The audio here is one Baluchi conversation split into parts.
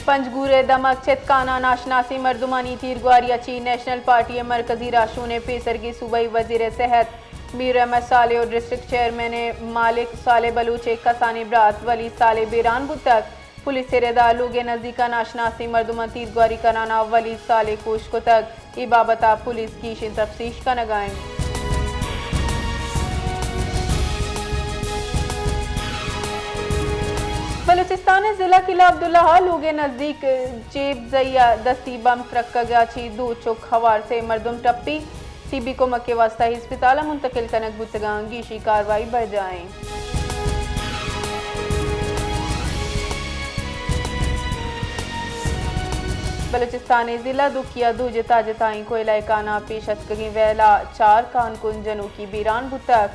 پنجگور ءِ دمگ چتکان ءَ ناشناسیں مردمانی تیرگواری ءَ چہ نیشنل پارٹی ءِ مرکزی راہشون ءُ پیسرگیں صوبائی وزیر صحت میر احمد صالح ءُ ڈسٹرکٹ چیئرمین مالک صالح بلوچ ءِ کسانیں برات ولید صالح بیران بوتگ۔ پولیس ءِ رد ءَ لوگ ءِ نزیک ءَ ناشناسیں مردماں تیرگواری کنان ءَ ولید صالح کش کتگ۔ اے بابت ءَ پولیس گیشیں تفتیش کنگ ءَ اِنت۔ بلوچستان ءِ ضلع قلعہ عبداللہ ءَ لوگ ءِ نزیک جیب زئی ءَ دستی بمب ترکگ ءَ چہ دو چک ہوار سے مردم ٹپی، طبی کمک ءِ واستہ ہسپتال ءَ منتقل کنگ بوتگ اَنت، گیشیں کاروائی برجاہ اِنت۔ بلوچستان ءِ ضلع دوکی ءَ دو جتا جتائیں کوئلہ کان ءَ پیش اتکگیں ویل ءَ چار کان کن جنوکی بیران بوتگ۔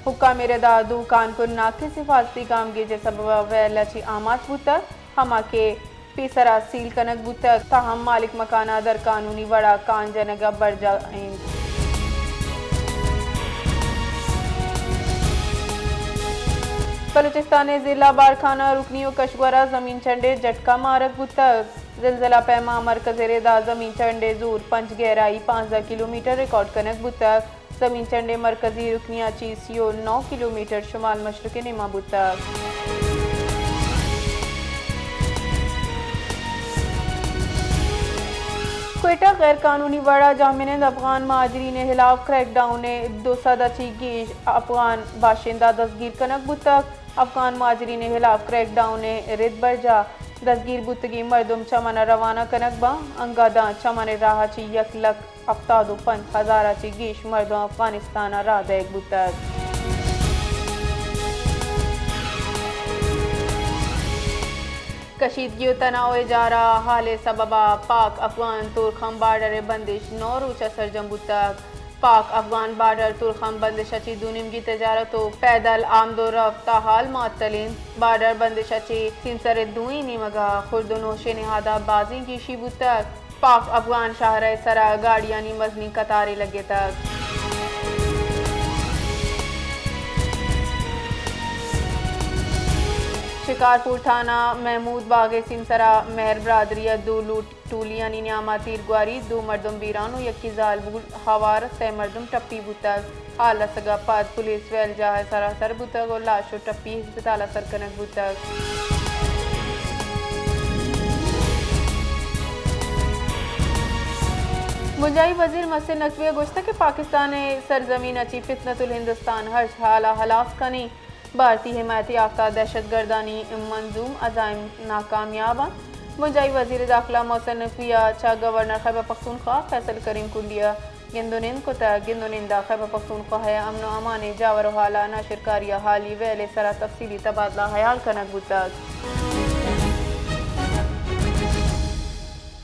حکام ءِ رد ءَ دو کان کن ناقص حفاظتی گامگیج ءِ سبب ءَ ویل ءَ چہ آماچ بوتگ، ہما کہ پیسرا سیل کنگ بوتگ، تاہم مالک مکان ءَ در قانونی وڑا کان جنگ ءَ برجاہ اِنت۔ بلوچستان ءِ ضلع بارکھان ءَ رکنی ءُ کشگور ءَ زمین چنڈے جٹکا مارگ بوتگ۔ زلزلہ پیما مرکز ءِ رد ءَ زمین چنڈے زور پنچ گہرائی پانزدہ کلومیٹر ریکارڈ کنگ بوتگ۔ زمین چنڈے مرکزی رکنی ءَ چہ سی ءُ نو کلومیٹر شمال مشرق ءِ نیما بوتگ۔ کوئٹہ، غیر قانونی وڑا جہمنند افغان مہاجرین ءِ ہلاف کریک ڈاؤن ءَ دو سد ءَ چہ گیش افغان باشندہ دزگیر کنگ بوتگ۔ افغان مہاجرین ءِ ہلاف کریک ڈاؤن ءِ رد برجاہ، دزگیر بوتگیں مردم چمن ءَ روانہ کنگ باں، انگہ داں چمن ءِ راہ ءَ چہ یک لک ہفتاد ءُ پنچ ہزار ءَ چہ گیش مردم افغانستان ءَ راہ دئیگ بوتگ۔ کشیدگی ءُ تناؤ ءِ جار ءَ ہال ءِ سبب ءَ پاک افغان تورخم بارڈر ءِ بندش نو روچ ءَ سرجم بوتگ۔ پاک افغان بارڈر تورخم بندش ءَ چہ دو نیمگی تجارت ءُ پیدل آمد ءُ رفت ءَ ہال معطل اِنت۔ بارڈر بندش ءَ چہ سیمسر ءِ دوئیں نیمگ ءَ خرد ءُ نوش ءِ نہاد ءَ بازیں گیشی بوتگ۔ پاک افغان شاہراہ ءِ سرا گاڑیانی مزنیں قطارے لگتگ۔ شکارپور تھانہ محمود باغ ءِ سیمسرا مہر برادری ءِ دو لوٹ ٹولیانی نیاما تیرگواری، دو مردم بیران ءُ یکے زالبول ہوار، سئے مردم ٹپی بوتگ۔ ہال رسگ ءَ پد پولیس ویل جاہ ءِ سراسر بوتگ ءُ لاش ءُ ٹپی ہسپتال ءَ سر کنگ بوتگ۔ بنجاہی وزیر محسن نقوی ءَ گوشتگ کہ پاکستان ءِ سرزمین ءَ چہ فتنۃ الہندوستان ہرچ ہال ءَ ہلاس کنیں۔ بھارتی حمایت یافتہ دہشت گردانی منظوم عزائم ناکامیاب انت۔ بنجاہی وزیر داخلہ محسن نقوی ءَ چہ گورنر خیبر پختونخوا فیصل کریم کنڈی ءَ گند ءُ نند کتگ۔ گند ءُ نند ءَ خیبر پختونخوا ءِ امن ءُ امان ءِ جاور ءُ حال ءَ ناشرکاری ءِ حالی ویل ءِ سرا تفصیلی تبادلہ ہیال کنگ بوتگ۔